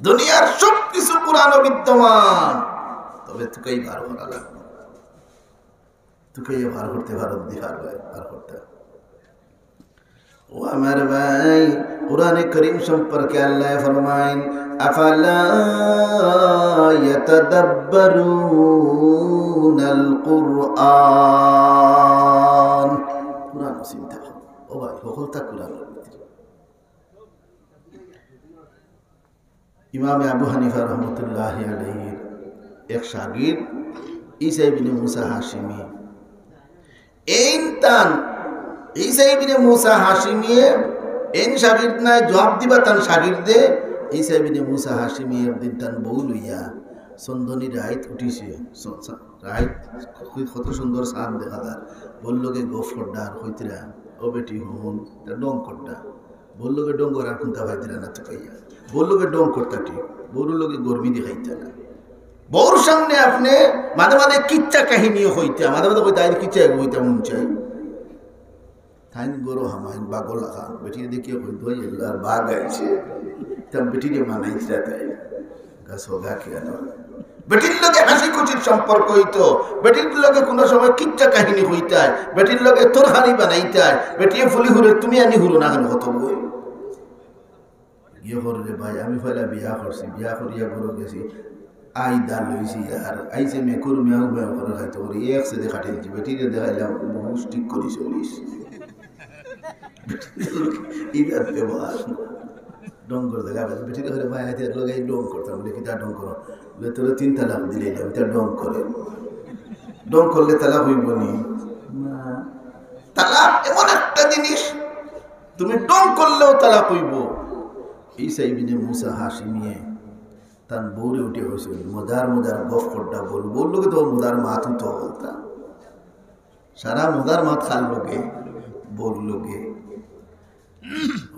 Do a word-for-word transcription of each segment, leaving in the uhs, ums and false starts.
দুনিয়ার সব কিছু কোরআনো বিদ্যমান, তবে তুকাই বার করা লাগবে। তুকাই বার করতে পারো, দি পারবে বার করতে। ও আমার ভাই, কোরআনে করিম সম্পর্কে আল্লাহ ফরমাইন, "আফালা ইয়াতাদাব্বারুনাল কুরআন।" কোরআন চিন্তা করো। ও ভাই, হকলতা কোরআন। ইমামে আবু হানিফা রহমতুল্লাহি আলাইহির এক শাগির্দ ইসা ইবনে মুসা হাশিমি। এইন তান ইসা ইবনে মুসা হাশিমিয়ে এইন শাগির্দ নায় জবাব দিবা তান শাগির্দে। ইসা ইবনে মুসা হাশিমি একদিন তান বউ লইয়া চন্দনী রাইত উঠিছে। চ-, চ-, রাইত কত সুন্দর চান দেখা যার। বউর লগে গফ করডা আর কইতরা, "ও বেটি হুন, তা ঢং করডা।" বউর লগে ঢং করার কুন্তা পাইতরা না তুকাইয়া। বউর লগে ঢং করতা ঠিক, বউর লগে গরমি দেখাইতা না। বউর সামনে আপনে মাঝে মাঝে কিচ্ছা কাহিনীও কইতা, মাঝে মাঝে কইতা, "আইজ কিচ্ছা এগু কইতা মন চাই।" তাইন গরো হামাইন বাগল আখান, বেটিয়ে দেখিয়া কইন, "ওই আল্লাহর বাঘ আইছে।" তা বেটিরে মানাইতরা তাই। গাছ হোগা কিয়া না? বেটির লগে হাসি খুশির সম্পর্ক হইতো, বেটির লগে কোনো সময় কিচ্ছা কাহিনী হইতায়, বেটির লগে তরকারি বানাইতায়, বেটিয়ে ফুলি হুরে, "তুমি আনি হুরো না কেন কত বই?" গিয়ে কর রে ভাই, আমি পয়লা বিয়া করছি, বিয়া করিয়া ঘরো গেছি, আই দা লইছি আর আইছে মেকুর মেউ মেউ করে খাইতে করি, এক সেদে খাটিলছি, বেটিরে দেখাইলাম, "মুখ ঠিক করি চলিস।" ইদার ব্যবহার। ঢং করে দেখা গেল, বেটিরে করে ভাই, আইতে লগে ঢং করতাম, বলে, "কিতা ঢং করো?" বলে, "তোরে তিন তালাক দিলে, এটা ঢং করে।" ঢং করলে তালাক হইব নি? না। তালাক এমন একটা জিনিস, তুমি ঢং করলেও তালাক হইব। ইসা ইবনে মুসা হাশিমিয়ে তান বউরে উঠে কইছে, "মজার মজার গফ করডা বল।" বউর লগে তো মজার মাত তো বলতা। সারা মজার মাত কার লগে? বউর লগে।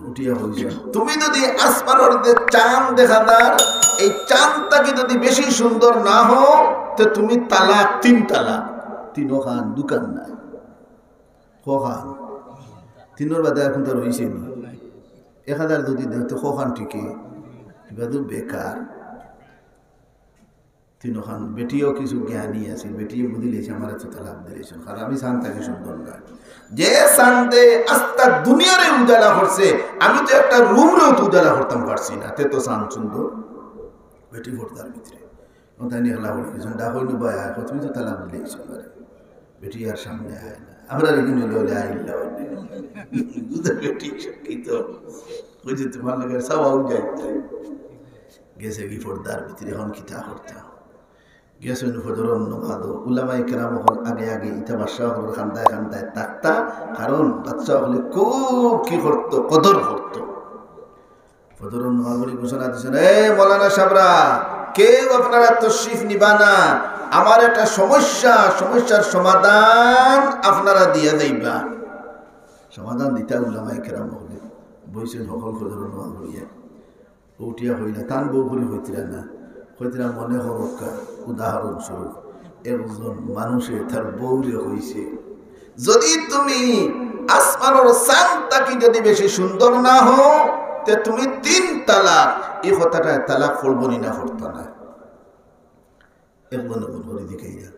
উঠিয়া কইছে, "তুমি যদি আসমানর যে চান দেখা যার, এই চান থাকি যদি বেশি সুন্দর না হও, তে তুমি তালাক, তিন তালাক।" তিনও খান, দুখান নাই। কখান? তিনর বাদে আর কুন্তা রইছে নি? এক হাজার যদি দেও, তে কখান টিকে? ইবা তো বেকার। তিনখান বেটিও কিছু জ্ঞানী আছে, বেটিয়ে বুঝিলেছে আমার এত তালাক দিলেছেন, কারণ আমি চান থাকি সুন্দর না। যে চান্দে আস্তা দুনিয়ারে উজালা করছে, আমি তো একটা রুমরেও তো উজালা করতাম পারছি না, তে তো চান সুন্দর। বেটি পর্দার ভিতরে। ও তাই নিয়ে হলা হলি কিছু ডাক হইল, "ভাই, আয়, তুমি তো তালাক দিলেছো আমারে।" বেটি আর সামনে আয় না। আমরা এখানে হলে আইল্লা হইলে। বুঝতে বেটি শিক্ষিত। ওই যে তোমার লোকের সবাও যাইতে। গেছে কি পর্দার ভিতরে, এখন কিতা করতা? গেছে নি ফজরর নমাজও। উলামায়ে কেরাম অকল আগে আগে ইতা বাদশা অকলর কান্দায় কান্দায় থাকতা, কারণ বাদশা অকলে খুব কি করতো, কদর করতো। ফজরর নমাজ পড়ি ঘোষণা দিছেন, "এ মৌলানা সাবরা, কেউ আপনারা তশরিফ নিবা না, আমার একটা সমস্যা, সমস্যার সমাধান আপনারা দিয়া যাইবা।" সমাধান দিতা উলামায়ে কেরাম অকলে বইছেন, হকল ফজরর নমাজ পড়িয়া। উঠিয়া কইলা, তান বউ করি কইতরা না, কইতরা মনে করউক্কা, উদাহরণস্বরূপ, একজন মানুষে তার বউরে কইছে, "যদি তুমি আসমানর চান থাকি যদি বেশি সুন্দর না হও, তে তুমি তিন তালাক।" এই কথাটায় তালাক পড়বো নি না পড়তা না? এক বন্ধু বন্ধু করে দিকে ইয়া,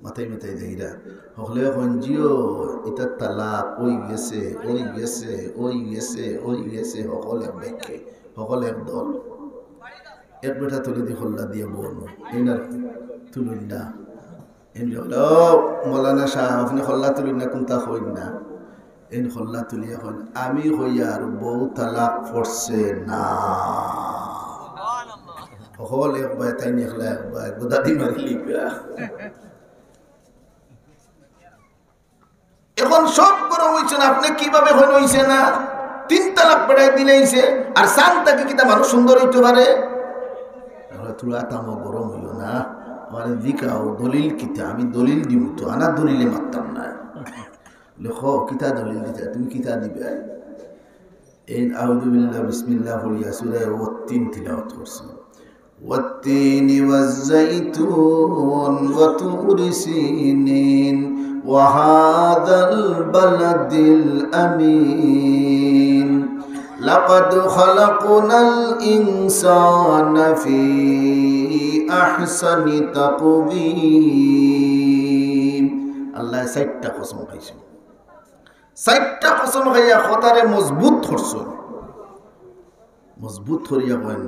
মাথায় মাথায় দেখিরা। হকলে এখন জিও, ইতা তালাক, ওই গেছে, ওই গেছে, ওই গেছে, ওই গেছে, হকল এক বাক্যে, হকল এক দল। এক বেটা তুলে দি খল্লা দিয়ে বল, এই না তুলুন না। এমনি হলো, "ও, মৌলানা সাহেব, আপনি খল্লা তুলুন না, কোনটা কইন না?" এইন খল্লা তুলিয়া কইন, "আমি কইয়ার বউ তালাক পড়ছে না।" হকল এক বায়, তাইন একলা এক বায়, গোদাদি মারি লিখা। এখন সব গরম হইছে না, আপনি কিভাবে হইন হইছে না? তিন তালাক বেটায় দিলে হইছে, আর চান থাকি কিতা মানুষ সুন্দর হইতে পারে? আমরা তুলা তামো গরম হইও না, আমার জিকাও দলিল কিতা, আমি দলিল দিব তো, আনা দলিলে মারতাম না। বলে, "হ, কিতা দলিল দিতা? তুমি কিতা দিবে?" এই আউযু বিল্লাহ, বিসমিল্লাহ পড়িয়া সূরা ওয়াত্তিন তিলাওয়াত করছে। والتين والزيتون وطور سينين وهذا البلد الأمين لقد خلقنا الإنسان في أحسن تقويم। আল্লায় চাইরটা কসম খাইছইন, চাইরটা কসম খাইয়া কথারে মজবুত করছইন। মজবুত করিয়া কইন,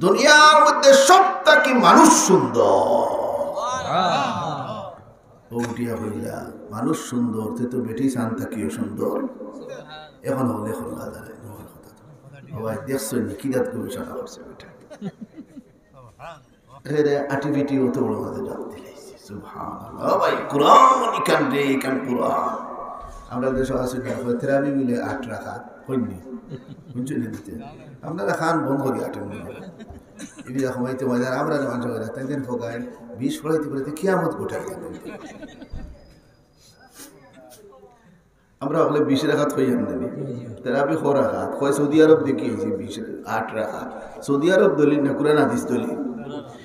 দুনিয়ার মধ্যে সব থাকি মানুষ সুন্দর। ও উঠিয়া কইলা, মানুষ সুন্দর, তে তো বেটি চান থাকিও সুন্দর। এখন হকলে কইলা, দাঁড়াই, ও ভাই, দেখছইন নি, কি জাত গবেষণা করছে বেটা? এরে আটিভিটি অত বড় মাঝে ডাক দিলাইছে। সুবহানাল্লাহ। ও ভাই, কোরআন ইখান রে, ইখান কোরআন। আমরা দেশো আছি না, কয় তেরাবি মিলে আট রাকাত, কইনি? বুঝছো নি দিতে? আপনারা খান বন্ধ করি আটেন মিলে। ইবিরা কমাইতে ময়দান, আমরা যে মানুষ কইরা, তাই দিন ফোকায় বিশ পড়াইতে পড়াইতে কিয়ামত গোটাই যাবে। আমরা হকলে বিশ রাকাত কইয়ার না নি? তেরাবি ক রাকাত? কয় সৌদি আরব দেখি আইছি বিশ, আট রাকাত। সৌদি আরব দলিল না, কোরআন হাদিস দলিল?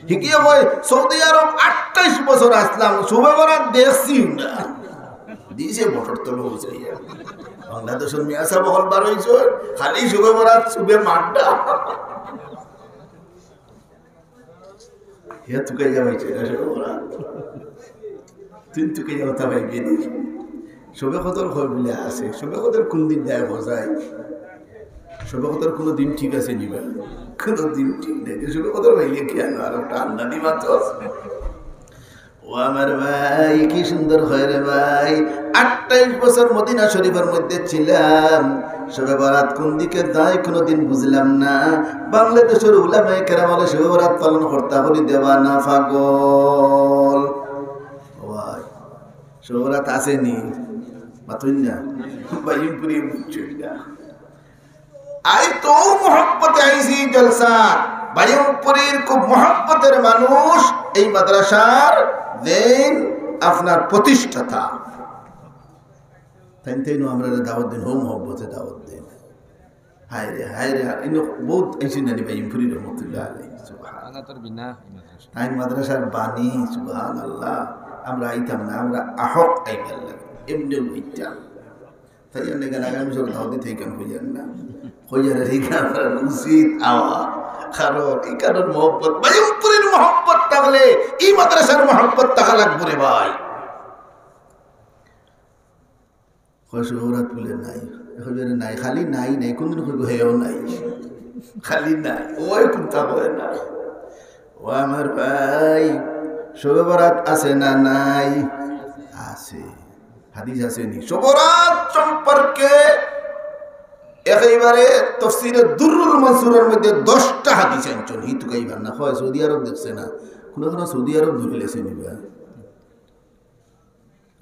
হিকিয়ে কয় সৌদি আরব আটাইশ বছর আছলাম, শবে বরাত দেখছি না। দিছে বটর তলে পৌঁছাইয়া। বাংলাদেশর মিয়া সাব অকল বার অইছে, খালি শবে বরাত, শবে মাড্ডা। হে তুকাইয়া পাইছে না শবে বরাত। তুই তুকাইয়া কথা পাইবি নি? শবে কদর কয় বুলে আছে। শবে কদর কুন দিন যায়, কওয়া যায়? শবে কদর কুনু দিন ঠিক আছে নি বা? কুনু দিন ঠিক নাই। তো শবে কদর পাইলে কিতা অইলো? আর একটা আন্দাজি মাত্র। ও আমার ভাই, কি সুন্দর কয় রে ভাই। আটাইশ বছর মদিনা শরিফর মধ্যে ছিলাম, শবে বরাত কুন দিকে যায় কুনুদিন বুঝলাম না। বাংলাদেশর উলামায়ে কেরাম অকলে শবে বরাত পালন করতা করি দেওয়ানা পাগল। ও ভাই, শবে বরাত আছে নি? মাতইন না। বায়ুমপুরি বুঝছইন না। আই তো মহব্বতে আইছি জলসা। বায়ুমপুরির খুব মহব্বতের মানুষ এই মাদ্রাসার যেইন আপনার প্রতিষ্ঠাতা। তাইন তাইনও আমরারে দাওয়াত দেইন, হউ মহব্বতে দাওয়াত দেইন। হায় রে, হায় রে, হায়। ইনো বউত আইছইন না নি বায়ুমপুরি রহমতুল্লাহ আলাইহি। সুবহান। আনা তোর বিনা এই মাদ্রাসা। তাইন মাদ্রাসার বাণী, সুবহানাল্লাহ। আমরা আইতাম না, আমরা আহক আইবার লাগে। এমনেউ আইতাম। তাই আর লেগে লাগাই আমি সব দাওয়াতি থেকে কেন কইয়ার না? কইয়ার এই কারণ উচিত আওয়া। কারণ এই কারণ মহব্বত, বায়ুমপুরির মহব্বত থাকলে এই মাদ্রাসার মহব্বত থাকা লাগবো রে ভাই। কয় শবে বরাত বুলে নাই। এখন বলে নাই, খালি নাই, নাই, কুনদিন কইবো হেও নাই। খালি নাই, ওই কুনতা কয় না। ও আমার ভাই, শবে বরাত আছে না নাই? আছে। হাদিস আছে নি? শবে বরাত সম্পর্কে একেবারে তফসিরে দুররুল মনসুরর মধ্যে দশটা হাদিস আনছইন, হি তুকাইবার না। কয় সৌদি আরব দেখছে না, কুনু কুনু সৌদি আরব ধরিলেছে নি বা?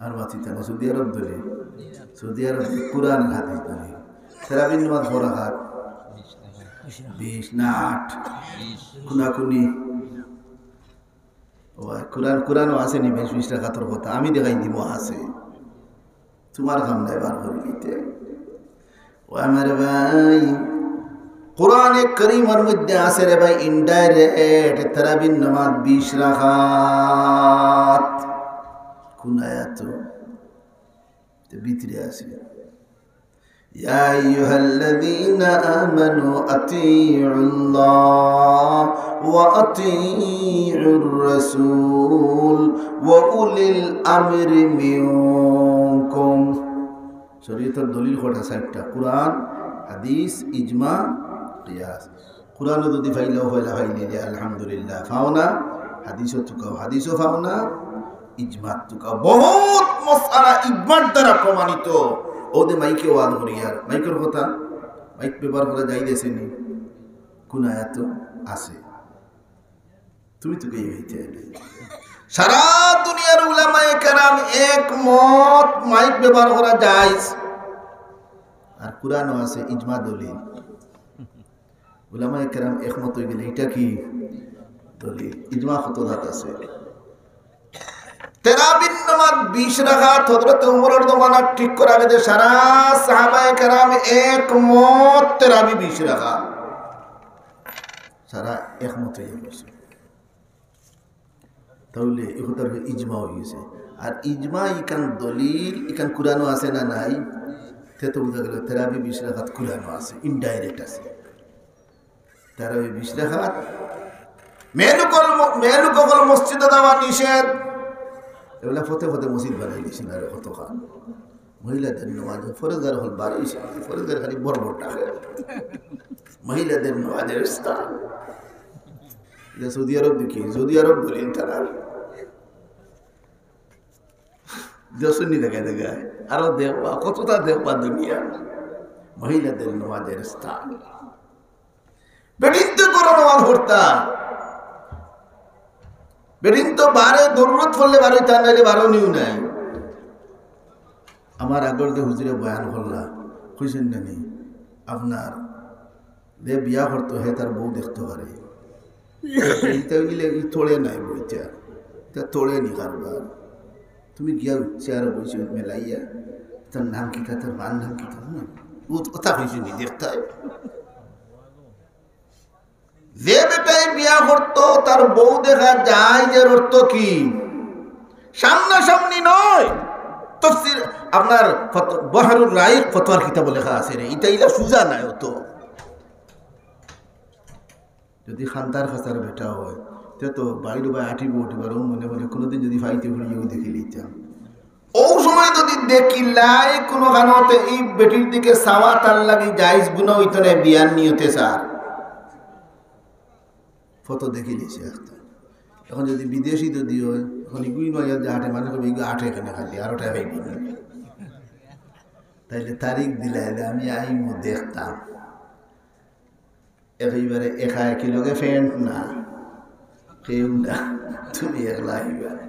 আর মাতিতা না, সৌদি আরব দলিল। সৌদি আরব কোরআন হাদিস দলিল। তেরাবির নামাজ ক রাকাত? বিশ না আট? কুনাকুনি। ও ভাই, কোরআন, কোরআনও আছে নি বিশ, বিশ রাকাতর কথা? আমি দেখাই দিমু আছে। তুমার কাম নাই বার করি নিতে। ও আমার ভাই, কোরআনে করিমর মধ্যে আছে রে ভাই, indirect তেরাবির নামাজ বিশ রাকাত। কোন আয়াত? তো ভিতরে আছে, يا أيها الذين آمنوا أطيعوا الله وأطيعوا الرسول وأولي الأمر منكم। শরীয়তর দলিল কয়টা? চাইরটা। কোরআন, হাদিস, ইজমা, কিয়াস। কোরআনও যদি পাইলাও পয়লা পাইলিলে আলহামদুলিল্লাহ, পাও না, হাদিসও তুকাও, হাদিসও পাও না, ইজমাত তুকাও। বহুত মাসআলা ইজমার দ্বারা প্রমাণিত। ওদে মাইকে ওয়াজ করিয়ার, মাইকর কথা, মাইক ব্যবহার করা জায়েজ আছে নি? কোন আয়াত আছে? তুমি তো কেউ হইতে হবে। সারা দুনিয়ার উলামায়ে কেরাম একমত মাইক ব্যবহার করা জায়েজ। আর কোরআনও আছে ইজমা দলিল। উলামায়ে কেরাম একমত হয়ে গেলে এটা কি দলিল? ইজমা কত জাত আছে? তেরাবির নামাজ বিশ রাকাত হযরত উমরের জমানাত ঠিক করা গেছে, সারা সাহাবায়ে কেরাম একমত তেরাবি বিশ রাকাত। সারা একমত হয়ে গেছে। তাহলে এই কথার ইজমা হয়ে গেছে। আর ইজমা ইখান দলিল, ইখান কোরআনও আছে না নাই? তে তো বুঝা গেল তেরাবি বিশ রাকাত কুরআনো আছে, ইনডাইরেক্ট আছে। তেরাবি বিশ রাকাত। মেয়ে লোক অকল ম-, মেয়ে লোক অকল মসজিদো যাওয়া নিষেধ। এগুলা ফতে ফতে মসজিদ বানাই দিছে না রে কতখান। মহিলাদের নামাজ, ফরেজগার অকল বাড়ি হইছে, ফরেজগার খালি বড় বড় টাকা। মহিলাদের নামাজের স্থান। এটা সৌদি আরব দেখি, সৌদি আরব বলি তারা। দেখছনি জায়গায় জায়গায়। আরো দেখবা, কতটা দেখবা দুনিয়া। মহিলাদের নামাজের স্থান। বেটিন তো ঘরো নামাজ পড়তা। বেটিন তো বারে জরুরত পড়লে বারইতা, নাইলে বারনিও নাই। আমার আগর যে হুজুরে বয়ান করলা, কইছইন না নি, আপনার যে বিয়া করতো, হে তার বউ দেখতো পারে। ইটা অইলে ই তড়ে নাই বইতা। ইটা তড়ে নি কারবার। তুমি গিয়া চেয়ারো বইছো মেলাইয়া, তার নাম কিতা, তার মার নাম কিতা, হুম? ও কথা কইছো নি দেখতায়? যে বেটায় বিয়া করতো, তার বউ দেখা যায়, এর অর্থ কি? সামনাসামনি নয়। তফসির আপনার ফত-, বাহরুর রাইক ফতোয়ার কিতাবো লেখা আছে রে, ইটা ইলা সুজা নায় অত। যদি খান্তার খাসার বেটা হয়, তে তো বাইরে বায় আটিব উঠিবার, ও মনে মনে কোনোদিন যদি ফাইতে ফুড়িও দেখি লইতাম। ও সময় যদি দেখিলাই কোনো কারণতে এই বেটির দিকে চাওয়া তার লাগি জায়েজ, গুনা হইতো না, বিয়ার নিয়তে স্যার। ফটো দেখি লিছে একটা। এখন যদি বিদেশি যদি হয়, এখন ইগুই নয় যে আটে, মানে কবে ইগু আটে এখানে খালি, আরো টাকা পাইব না। তাইলে তারিখ দিলাইলে আমি আইমু দেখতাম। একেবারে একা একই লগে ফ্রেন্ড না, কেউ না, তুমি একলা আইবা।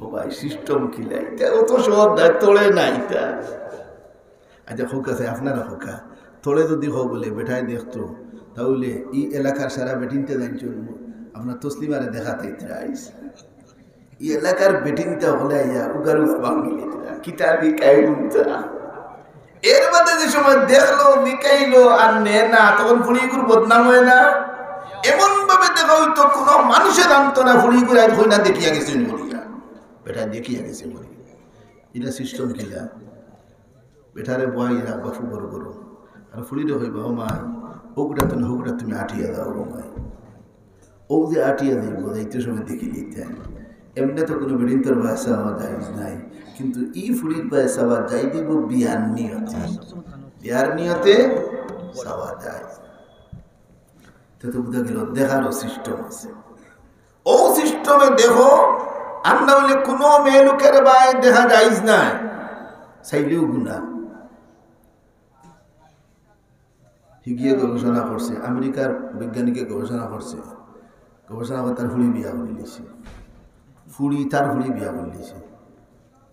ও ভাই, সিস্টেম কিলা? ইটা অত সহজ নায়, তড়ে না ইটা। আচ্ছা, হোক আছে, আপনারা হোক, তড়ে যদি হোক বলে বেটায় দেখতো, তাহলে এই এলাকার সারা বেটিনতে জানছো, আপনার তসলিমারে দেখাতে ইতরা আইস। এই এলাকার বেটিনতে হলে আইয়া উগার উগা ভাঙি নিতরা, কিতা বিকাই বুনতা। এর বাদে যে সময় দেখলো, বিকাইলো আর নে না, তখন ফুড়িগুর বদনাম হয় না? এমন ভাবে দেখা হইতো, কোনো মানুষে জানতো না ফুড়িগুর আজ হই না দেখিয়া গেছে বলিয়া। বেটা দেখিয়া গেছে বলিয়া। এটা সিস্টেম কিলা? বেটারে বয়াই রাখবা ফুবর গরো। আর ফুড়িরে কইবা, "ও মাই, ওগুটা তুমি, ওগুটা তুমি আটিয়া দাও, ও মাই।" ও যে আটিয়া যাইব, যাইতে সময় দেখি দিতে। এমনি তো কোনো বেটিন্তর বায় চাওয়া জায়েজ নাই, কিন্তু ই ফুড়ির বায় চাওয়া জায়েজ দিব বিয়ার নিয়তে। বিয়ার নিয়তে চাওয়া জায়েজ। তে তো বুঝা গেল, দেখারও সিস্টেম আছে। ও সিস্টেমে দেখো, আর না হইলে কোনো মেয়ে লোকের বায় দেখা জায়েজ নাই, চাইলেও গুনা। হিগিয়ে গবেষণা করছে, আমেরিকার বৈজ্ঞানিকে গবেষণা করছে, গবেষণা করে তার ফুড়ি বিয়া করে নিছে, ফুড়ি তার ফুড়ি বিয়া করে নিছে।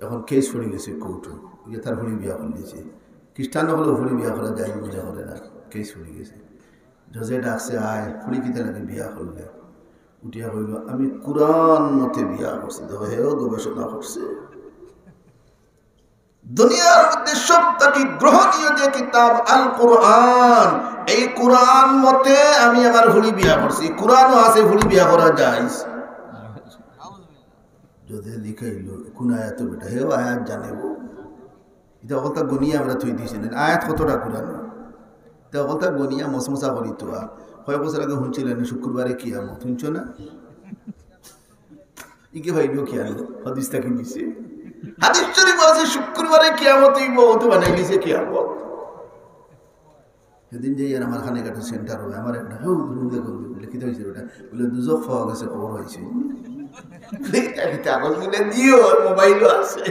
এখন কেস পড়ে গেছে কোর্টে, যে তার ফুড়ি বিয়া করে নিছে। খ্রিস্টান হলেও ফুড়ি বিয়া করা যায় মনে করে না, কেস পড়ে গেছে। জজে ডাকছে, "আয়, ফুড়ি কিতা লাগে বিয়া করলে?" উঠিয়া কইল, "আমি কোরআন মতে বিয়া করছি।" দেখো, হেও গবেষণা করছে। দুনিয়ার মধ্যে সব থাকি গ্রহণীয় যে কিতাব আল কোরআন, এই কোরআন মতে আমি আমার ফুড়ি বিয়া করছি। কোরআনও আছে ফুড়ি বিয়া করা যায়। যদি লিখাইল কোন আয়াত বেটা, হেও আয়াত জানে গো। এটা অকলতা গনিয়া আমরা থই দিছি না। আয়াত কতটা কোরআন? এটা অকলতা গনিয়া মসমসা করি তো। কয়েক বছর আগে শুনছিলেন শুক্রবারে কিয়ামত, শুনছো না? ইকে ভাই লোক কিয়ামত, হাদিস থাকি নিছে। হাদিস শরীফ আছে শুক্রবারে কিয়ামত হইব, ও তো বানাই নিছে কিয়ামত। সেদিন যাই আর আমার খানিঘাটের সেন্টার হবে, আমার একটা হেউ ধরুন দেখুন, বলে, "কিতা হয়েছে বেটা?" বলে, "দুজখ পাওয়া গেছে, খবর হয়েছে।" বলে, "এটা কাগজ মিলে দিও, মোবাইলও আছে।"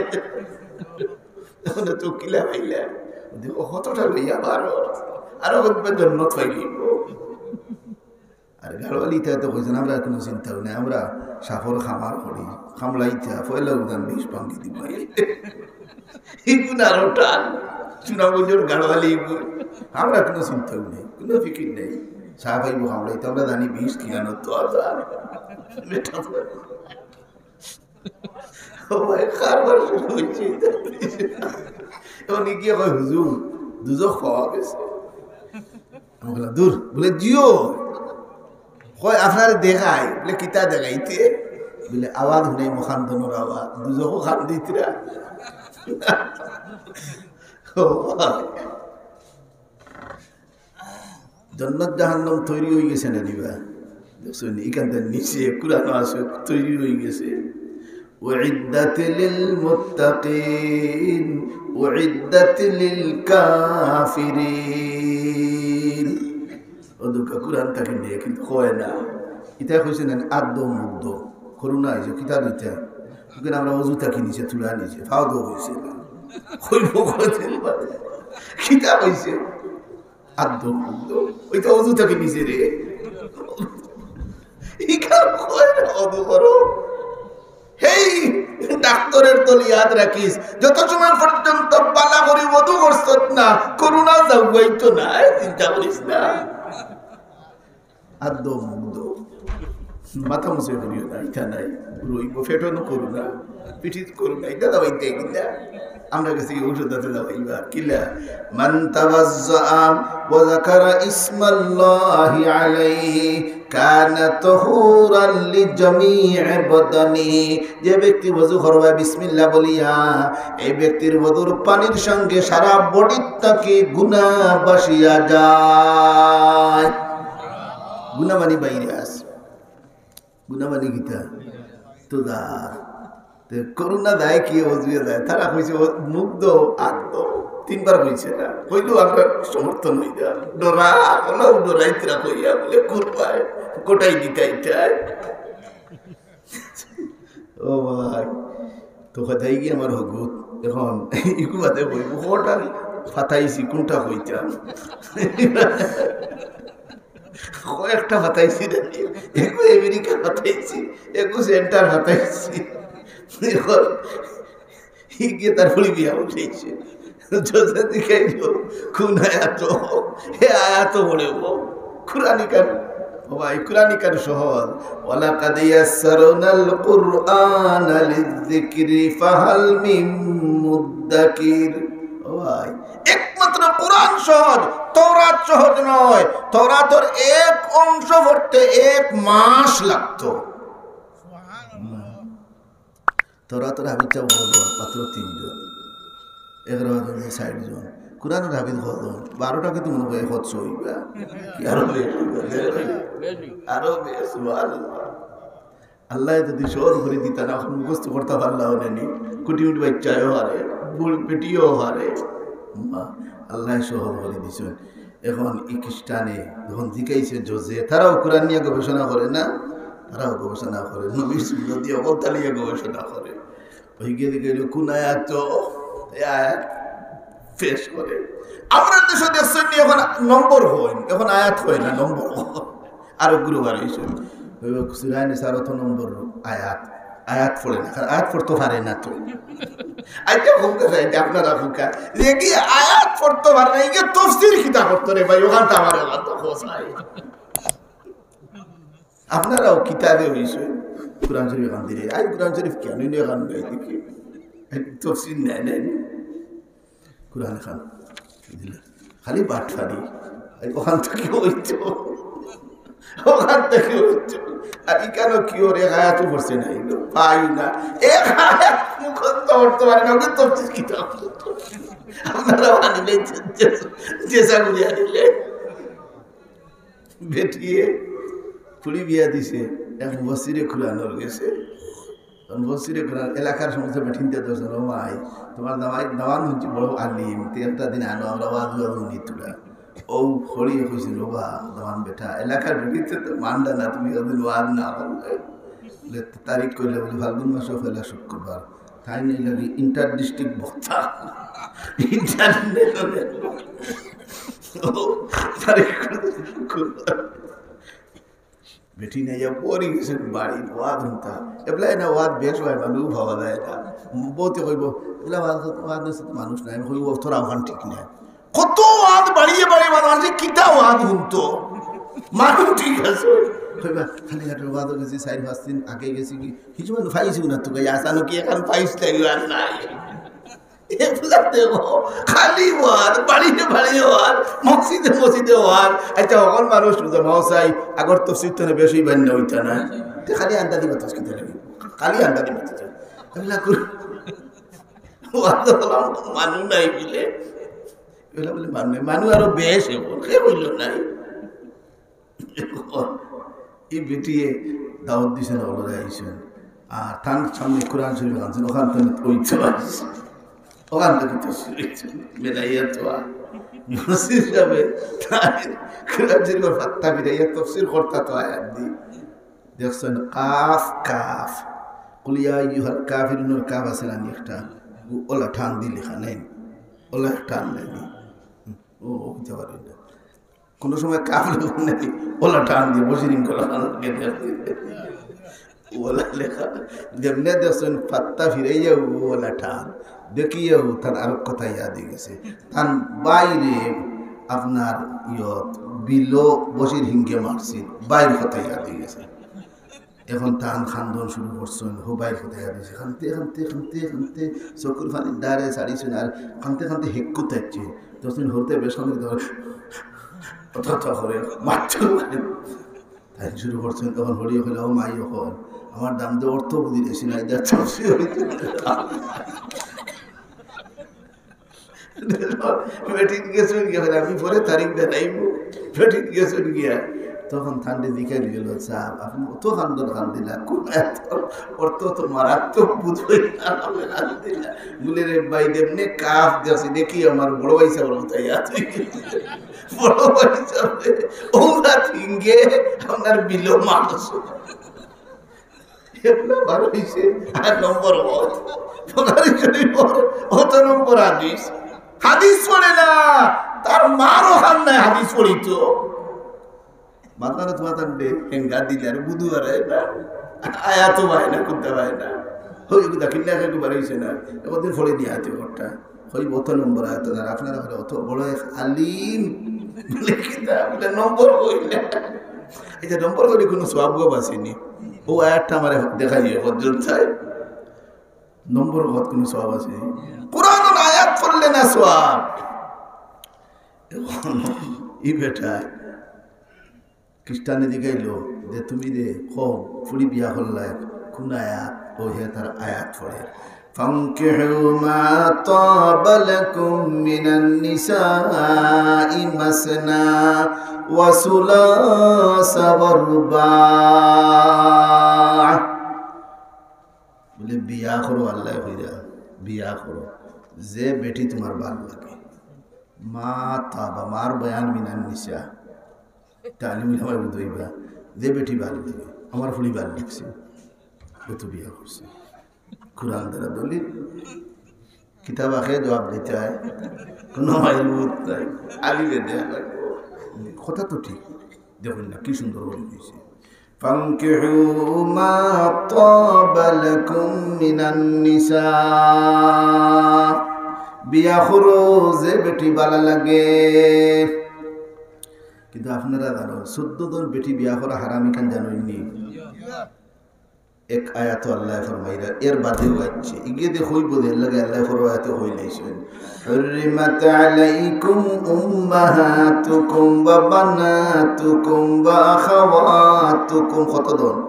এখন তো কিলা পাইলা? দেখো, কতটা লইয়া বারো, আরো কতবার জন্মত পাইলিব। আর গাড়োয়ালিতা তো কইছেন, আমরা কোনো চিন্তাও নাই, আমরা সাফর খামার করি, খামলাইতা, পয়লা উদান বিষ ভাঙ্গি দিব। ইগুন আরো টান, চুনাগঞ্জর গাড়োয়ালি ইগুন। আমরা কোনো চিন্তাও নেই, কোনো ফিকির নেই। সাফ আইব খামলাইতা, আমরা জানি বিষ কি আনো তো আর। ও ভাই, কারবার শুরু হয়েছে। এখন গিয়ে কয়, "হুজুর, দুজখ পাওয়া গেছে।" আমি বললাম, "দূর।" বলে, "জিও।" কয়, "আপনারে দেখাই।" বলে, "কিতা দেখাইতে?" বলে, "আওয়াজ হুনাই, মখান দনোর আওয়াজ, দুজখও খান দিতরা।" ও ভাই, জন্নত জাহান্নাম তৈরি অই গেছে না দিবা? দেখছইন, ইখানটার নিচে কুরআনো আছে, তৈরি অই গেছে। উইদ্দাত লিল মুত্তাকিন, উইদ্দাত লিল কাফিরিন। অদুকা কুরআন থাকি নিয়া, কিন্তু কয় না। ইতা কইছে না, আদ্য মুগ্ধ। করোনা অইছে, কিতা দিতা? কিন্তু আমরা অজু থাকি নিচে, তুলা নিচে, ফাও তো অইছে না। কইব কইছে না। কিতা অইছে? আদ্য মুগ্ধ। ওই তো অজু থাকি নিচে রে। ইখান কয় না, অজু করো। হেই, ডাক্তরের দল ইয়াদ রাখিস, যত সময় পর্যন্ত বালা করি অজু করছত না, করোনা যাওয়াইতো না, চিন্তা করিস না। আদ্য মুগ্ধ। মাথা মুছে করিও না, ইতা নাই। রইব, ফেটনো করোনা, পিঠিত করোনা, ইতা দাবাইতে কিনা? আমরা গেছি ঔষধ আছে দাবাইবা, কিলা? মান তাওয়াজ্জা ওয়া যাকারা ইসমাল্লাহি আলাইহি কানা তাহুরান লিজামিই বাদানিহি। যে ব্যক্তি ওযু করবা বিসমিল্লাহ বলিয়া, এই ব্যক্তির ওযুর পানির সঙ্গে সারা বডির থাকি গুনাহ ভাসিয়া যায়। গুনাহ মানি ভাইরাস, গুনাহ মানি কিতা? তো দা, তে করোনা যায় কি অজুয়ে যায়? তারা কইছে, "ও মুখ দো, আত দো।" তিনবার কইছে না। কইলেও আমরা সমর্থন অই না। ডরা, ওলাও ডরাইতরা কইয়া বলে, "কুরবায়, কোটাই দিতাই চায়।" ও ভাই, তো কথাই কি আমার হগুত? এখন ইগু বাদে কইব, কোনটা ফাতাইছি, কোনটা কইতাম? কয়েকটা ফাতাইছি রে, এগু আমেরিকা ফাতাইছি, এগু সেন্টার ফাতাইছি। এখন ইগে তার ফুড়ি বিয়া উঠাইছে। যদি জিকাইল, কোন আয়াত? হে আয়াত পড়ব। কুরআনি কান, ও ভাই, কুরআনি কান সহজ। ওয়ালাকাদ ইয়াসসারনাল কুরআনা লিযযিকরি ফাহাল মিন মুদ্দাকির। ও ভাই, একমাত্র কুরআন সহজ, তৌরাত সহজ নয়। তৌরাতর এক অংশ পড়তে এক মাস লাগতো। তৌরাতর হাফিজ সাব কয়জন? মাত্র তিনজন। এগারো জন, ষাইট জন। কুরআনর হাফিজ কয়জন? বারোটা কিন্তু মনে হয় একশো অইবা। কি আরো বেশি অইবা? আরো বেশি, সুবহানাল্লাহ। আল্লায় যদি সহজ করি দিতা না, এখন মুখস্থ করতা পারলা অনে নি। কুটি কুটি বাইচ্চায়ও হারে, বুড় বেটিও হারে। মা, আল্লায় সহজ করি দিছইন। এখন ই খ্রিস্টানে যখন জিকাইছে জোজে, তারাও কুরআন নিয়া গবেষণা করে না? তারাও গবেষণা করে, নবীর সুন্নত দিয়া অকলতা লইয়া গবেষণা করে। অইগিয়ে জিকাইল, "কোন আয়াত?" তো এই আয়াত পেশ করে। আমরা দেশো দেখছইন নি, এখন নম্বর কয়, এখন আয়াত কয় না, নম্বর কয়। আরো গুরু বার অইছে। ওই সূরা নিসার অত নম্বর আয়াত। আয়াত পড়ে না, কারণ আয়াত পড়তো পারে না তো। আইতে হুমকা চাই যে আপনারা হুমকা। যে কি আয়াত পড়তো পারে না, ইগে তফসির কিতা করতো রে ভাই, ওখান তো আমার আবার তো খোঁজ নাই। আপনারাও কিতাবে অইছে, কুরআন শরীফ এখান দিলে, আই কুরআন শরীফ কেন নিয়ে এখান নাই দেখি? এই তফসির নেয়, নেয় নি। কুরআন খান দিলে। খালি বাটফারি। এই ওখান থাকি অইতো। ওখান থাকি অইতো। আর ইখানো কি ওর এক আয়াতও পড়ছে না, এগুলো পাই না। এক আয়াত মুখস্থ করতো পারে না, ওকে তফসির কিতাব। আপনারা আনিলে, যে, যে, যে সাগুলি আনিলে। বেটিয়ে ফুড়ি বিয়া দিছে, এক মুফাসসিরে কুরআনর গেছে। তখন মুফাসসিরে কুরআন এলাকার সমস্ত বেটিন্তে ধরছইন, "ও মাই, তোমার দামাই, দামান হুনছি বড় আলিম, তে একটা দিন আনো, আমরা ওয়াজ ওয়াজ হুনি তুলা।" ও ফুড়িয়ে কইছিল, "ও বা, দামান বেটা, এলাকার বেটিন্তে তো মানডা না, তুমি ওদিন ওয়াজ না করলে।" বলে, "তারিখ কইলে?" বলে, "ফাল্গুন মাসর পয়লা শুক্রবার।" তাইন লাগি ইন্টার ডিস্ট্রিক্ট বক্তা। ইন্টারন্যাশনাল। ও, তারিখ কইলে শুক্রবার। বেটি নাই, ইয়া পড়ি গেছে বাড়ি, ওয়াজ হুনতা। এবলা না ওয়াজ বেশ অয়, মানুষ পাওয়া যায় না। বউতে কইব, "এবলা ওয়াজ, ওয়াজ নিছে তো মানুষ নাই।" আমি কইব, "ও, তোরা ওখান ঠিক নাই।" কত ওয়াজ বাড়িয়ে বাড়িয়ে ওয়াজ, মানুষে কিতা ওয়াজ হুনতো? মানুষ ঠিক আছে। কইবা, "খালি ঘাটের ওয়াজ গেছি, চাইর পাঁচ দিন আগে গেছি কি, কিছু মানুষ পাইছি না তো, কই, আসানো কি এখন পাইস নাই, আর নাই।" এগুলা দেখো, খালি ওয়াজ, বাড়িয়ে বাড়িয়ে ওয়াজ, মসজিদে মসজিদে ওয়াজ। আচ্ছা, অখন মানুষ জমা চাই, আগর তফসির তো বেশি বান্য অইতা না। তে খালি আন্দাজি বাতাস কিতা লাগে? খালি আন্দাজি বাতাস। এগুলা কর-, ওয়াজ হলাম মানুষ নাই বলে। এলা বলে মানু নাই, মানু আরো বেশ। এখন কে কইল নাই? এই বেটিয়ে দাওয়াত দিছেন, ওরা আইছেন। আর তার সামনে কোরআন শরীফ আনছেন, ওখান থেকে ওই তো আছে। ওখান থেকে তফসির হইছে। মিলাইয়া তো আর মসজিদ যাবে, তাই কোরআন শরীফের পাত্তা মিলাইয়া তফসির করতা তো আয়াত দি। দেখছেন, কাফ, কাফ। কুল ইয়া আইয়ুহাল কাফিরুনর কাফ আছে না নি একটা? ওলা টান দি লেখা নাই। ওলা টান নাই নি। ও, ও হইতে পারে না। কোনো সময় কাফ লেখা নাই। ওলা টান দি বসিরিং করা লাগে। ওলা লেখা। যেমনে দেখছেন পাত্তা ফিরাইয়া ওলা টান। দেখিয়াও তার আরো কথা ইয়াদ হয়ে গেছে। তার বাইরে আপনার ইয়ত বিলো বসির হিঙ্গে মারছিল। বাইর কথা ইয়াদ হয়ে গেছে। এখন তান খান্দন শুরু করছেন, হো বাইর কথা ইয়াদ হয়েছে। খানতে, খানতে, খানতে, খানতে চকুর পানি ডারে ছাড়িছেন আর খানতে, খানতে হেক্কু থাকছে। তখন হরতে বেশ খানতে অত, অত করে মারতে। তাই শুরু করছেন, তখন হরিয়ে কইল, "ও মাই, এখন আমার দাম দিয়ে অর্থ বুঝি গেছি না, এটা তফসির হইতে পারে।" বেটিন গেছেন গিয়া, বলে, "আমি পরে তারিখ দেখাইব।" বেটিন গেছেন গিয়া, তখন তানরে জিকাইল গেল, "সাব, আপনি অত খান্দন খান্দিলা, কোন এত অর্থ তো মারাত্মক বুঝবই না, আপনি খান্দিলা?" বলে, "রে ভাই, এমনি কাফ দেখছি, দেখি আমার বড় ভাই সাহেব কোথায় আছে?" বড় ভাই সাহেব, ওরা তিনগে আপনার বিলো মানুষ। এগুলা বার হইছে, আর নম্বর অত। বুখারী শরীফর অত নম্বর হাদিস। হাদিস পড়ে না, তার মারও খান নাই হাদিস পড়িত। মাথার মাথার দে, হেঙ্গা দিলে আর বুধু আর হয় না। আয়াত হয় না, কুদ্দা হয় না। হই, কুদ্দা কিন্না একটু বার হইছে না। একদিন পড়ে নিয়ে আয়াত করটা। হই, অত নম্বর আয়াত, আর আপনারা হলে অত বড় এক আলিম। বলে, "কিতা?" বলে, "নম্বর হই না।" এটা নম্বর করে কোনো সওয়াব গো বাঁচেনি। ও আয়াতটা আমার দেখাই, হজরত সাহেব। নম্বর কত কোনো সওয়াব আছে? কোরআন আয়াত পড়লে না সওয়াব। এখন এই বেটায় খ্রিস্টানে জিগাইল যে, "তুমি যে কও ফুড়ি বিয়া করলায়, কোন আয়াত?" ও হে তার আয়াত পড়ে, "ফানকিহু মা তাবা লাকুম মিনান নিসাই মাসনা ওয়া সুলাসা ওয়া রুবা।" বলে, "বিয়া করো, আল্লাহ কইরা, বিয়া করো, যে বেটি তোমার ভালা লাগে।" মা তাবা, মার বয়ান মিনান নিসা। তালিম ইলামায় বুঝাইবা, যে বেটি ভালা লাগে, আমার ফুড়ি ভালা লাগছে, ও তো বিয়া করছে। কোরআন দ্বারা দলিল, কিতাব আখে জবাব দিতে হয়, কোনো মাইল বুঝ নাই, আলিমে দেয়া লাগবে। কথা তো ঠিক, দেখুন না কি সুন্দর বলে দিয়েছে, "ফানকিহু মা তাবা লাকুম মিনান নিসা।" বিয়া করো যে বেটি ভালা লাগে। কিন্তু আপনারা জানো, চোদ্দ জন বেটি বিয়া করা হারাম, ইখান জানইন নি? এক আয়াত আল্লাহ ফরমাইরা, এর বাদেও আছে। ইগে দে হইব দে, এর লগে আল্লাহ ফরমাইতে হই লাইছেন। حرمت عليكم أمهاتكم وبناتكم وأخواتكم। কত জন?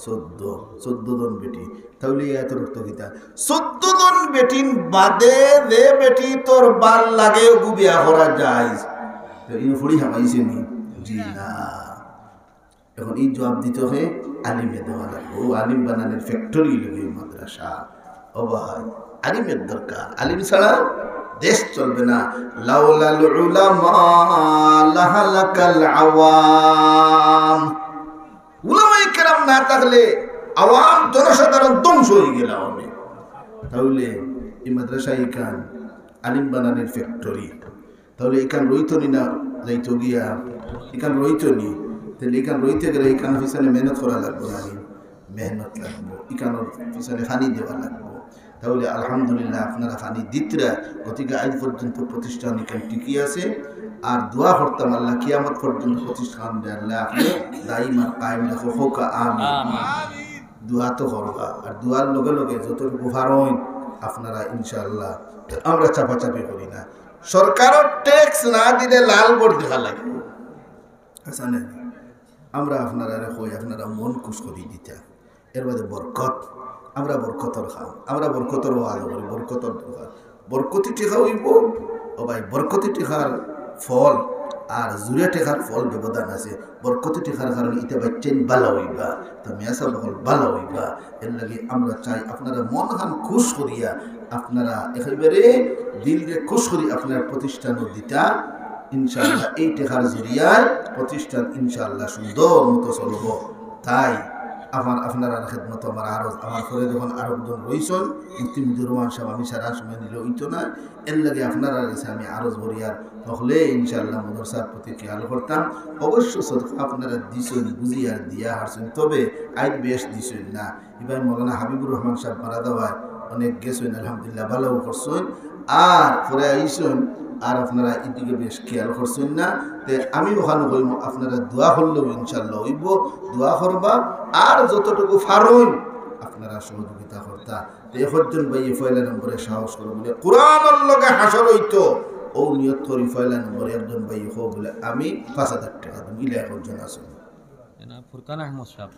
চোদ্দ। চোদ্দ জন বেটি। তাহলে এই আয়াতর অর্থ কিতা? চোদ্দ জন বেটিন বাদে যে বেটি তোর ভালা লাগে, ওগু বিয়া করা যায়। তো ইনো ফুড়ি হামাইছে নি? জি না। এখন এই জবাব দিতে হয় আলিমে দেওয়া লাগবে। ও আলিম বানানোর ফ্যাক্টরি লাগে মাদ্রাসা। ও ভাই, আলিমের দরকার। আলিম ছাড়া দেশ চলবে না। লাউলাল উলামা লাহালাকাল আওয়াম। উলামায়ে কেরাম না থাকলে আওয়াম জনসাধারণ ধ্বংস হয়ে গেল আওয়ামে। তাহলে এই মাদ্রাসা ইখান আলিম বানানোর ফ্যাক্টরি। তাহলে ইখান রইতো নি না যাইতো গিয়া, ইখান রইতো নি। তাহলে ইখান রইতে গেলে ইখান পিছনে মেহনত করা লাগবো না নি? মেহনত লাগবো, ইখানোর পিছনে পানি দেওয়া লাগবো। তাহলে আলহামদুলিল্লাহ আপনারা পানি দিতরা, গতিকে আজ পর্যন্ত প্রতিষ্ঠান ইখান টিকি আছে। আর দোয়া করতাম আল্লাহ কিয়ামত পর্যন্ত প্রতিষ্ঠান দে আল্লাহ আপনি দাইম আর কায়েম রাখো, হোক আমিন। আমিন। দোয়া তো করবা, আর দোয়ার লগে লগে যতটুকু পারইন আপনারা ইনশাআল্লাহ, আমরা চাপাচাপি করি না। সরকারর ট্যাক্স না দিলে লাল বোর্ড দেখা লাগবে। আচ্ছা না, আমরা আপনারারে কই, আপনারা মন খুশ করি দিতা। এর বাদে বরকত, আমরা বরকতর খাম, আমরা বরকতর ওয়াজ করি, বরকতর দোয়া। বরকতি টেকা হইব, ও ভাই, বরকতি টেকার ফল আর জুড়িয়া টেকার ফল ব্যবধান আছে। বরকতি টেকার কারণে ইতা বাইচ্চাইন বালা অইবা, তা মিয়া সাব অকল বালা অইবা। এর লাগি আমরা চাই আপনারা মন খান খুশ করিয়া, আপনারা একেবারে দিলরে খুশ করি আপনারা প্রতিষ্ঠানও দিতা। ইনশাআল্লাহ এই টেকার জরিয়ায় প্রতিষ্ঠান ইনশাআল্লাহ সুন্দর মতো চলবো। তাই আমার, আপনারার খেদমতো আমার আরজ, আমার পরে যখন আরো একজন রইছইন, মুফতি মুজিবুর রহমান সাব, আমি সারা সময় নিলে অইতো না, এর লাগি আপনারার গেছে আমি আরজ করিয়ার, হকলে ইনশাআল্লাহ মাদ্রাসার প্রতি খেয়াল করতাম। অবশ্য সদকা আপনারা দিছইন, বুঝিয়ার দিয়া হারছইন, তবে আইজ বেশ দিছইন না। ইবায় মৌলানা হাবিবুর রহমান সাব মারা যাওয়ায় অনেক গেছইন, আলহামদুলিল্লাহ, বালাও করছইন, আর পরে আইছইন, আর আপনারা ইদিকে বেশ খেয়াল করছইন না। তে আমি অখান কইমু, আপনারা দোয়া করলেও ইনশাআল্লাহ অইবো, দোয়া করবা, আর যতটুকু পারইন আপনারা সহযোগিতা করতা। তে একজন ভাইয়ে পয়লা নম্বরে সাহস করো বুলে, কোরআনর লগে হাশর অইতো, অউ নিয়ত করি পয়লা নম্বরে একজন ভাইয়ে কও বুলে, আমি পাঁচ হাজার টেকা দিমু, ইলা একজন আছে। এনা ফুরকান আহমদ সাব।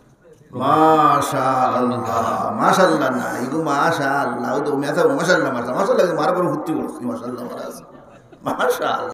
মাশাআল্লাহ, মাশাআল্লাহ না, ইগু মাশাআল্লাহ, অউ তো মেসা মাশাআল্লাহ মারতা, মাশাআল্লাহ, মারা করে ফুর্তি করছি, মাশাআল্লাহ মারা আছে। মাশাআল্লাহ।